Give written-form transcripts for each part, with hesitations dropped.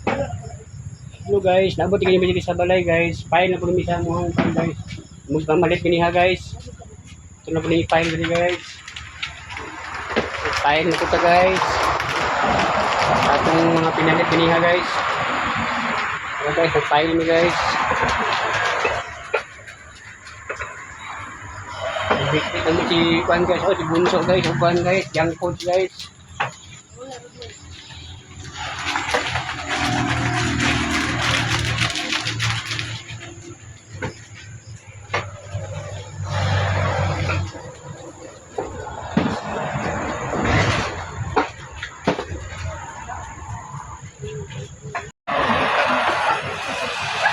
Hello guys, naabot kini diri sa balay guys. File na po mi sa muhang kan guys. Magpamalit kini ha guys. Ito na po ni file diri guys. File na po ta guys. Atong mga pinalit kini ha guys. Hello guys, nag-file mi guys. Big kami si Juan guys, oh si Bunso guys, oh Juan guys, young coach guys.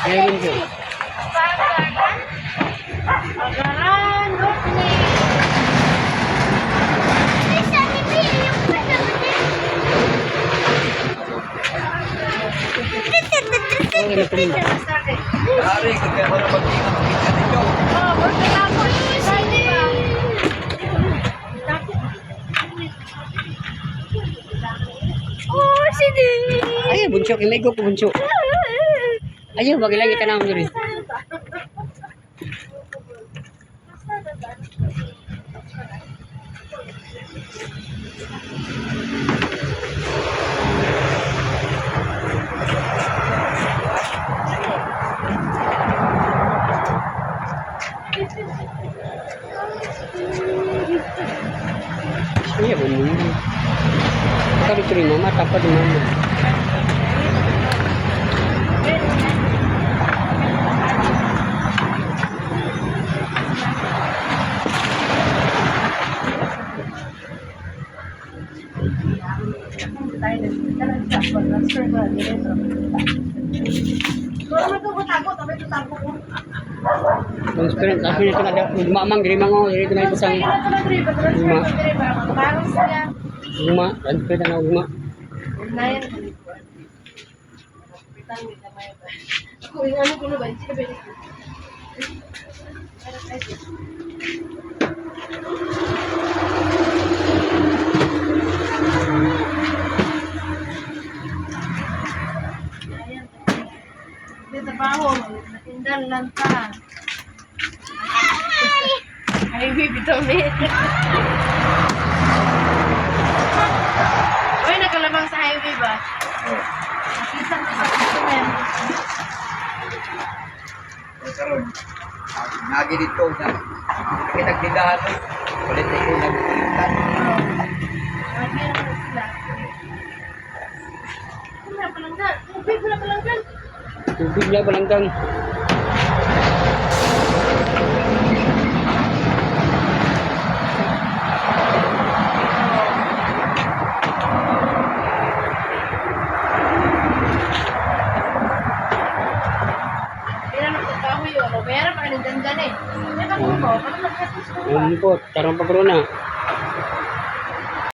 Meron ko. Pagaran, Rodney. Oh, ano po nila? Ari, kung kaya ko na mag-ingat, mag-ingat ninyo. Oh, pagkatapos, Oh, sige. Ay, bunso, kinaigo ko bunso. Ayaw, bagay lang kita na diri. Iya, bener. Kali diri mama, tapat di mama. Transparent, kasi nito na ugma mang diri mango, diri na ibutang. Ugma. Ugma, transparent na ugma. Ako, yung ano ko na ba? Sino ba yun? Hindi trabaho, natindan lang ta. Ay, baby, tumi. Uy, nakalamang sa highway ba? Nakita ko sa customer. Karon, nagi dito na. Kita tindahan to. Palit na ko nagpalitan. Oo. Lagi naman sila. Wala palanggan. Tubig, wala palanggan. Tubig na balanggang. Pero nagtakahoy yun. O, meron pa kanin dandan eh. May pag-upo. Parang nagkastos ko ba? Ano po, tarong pa corona.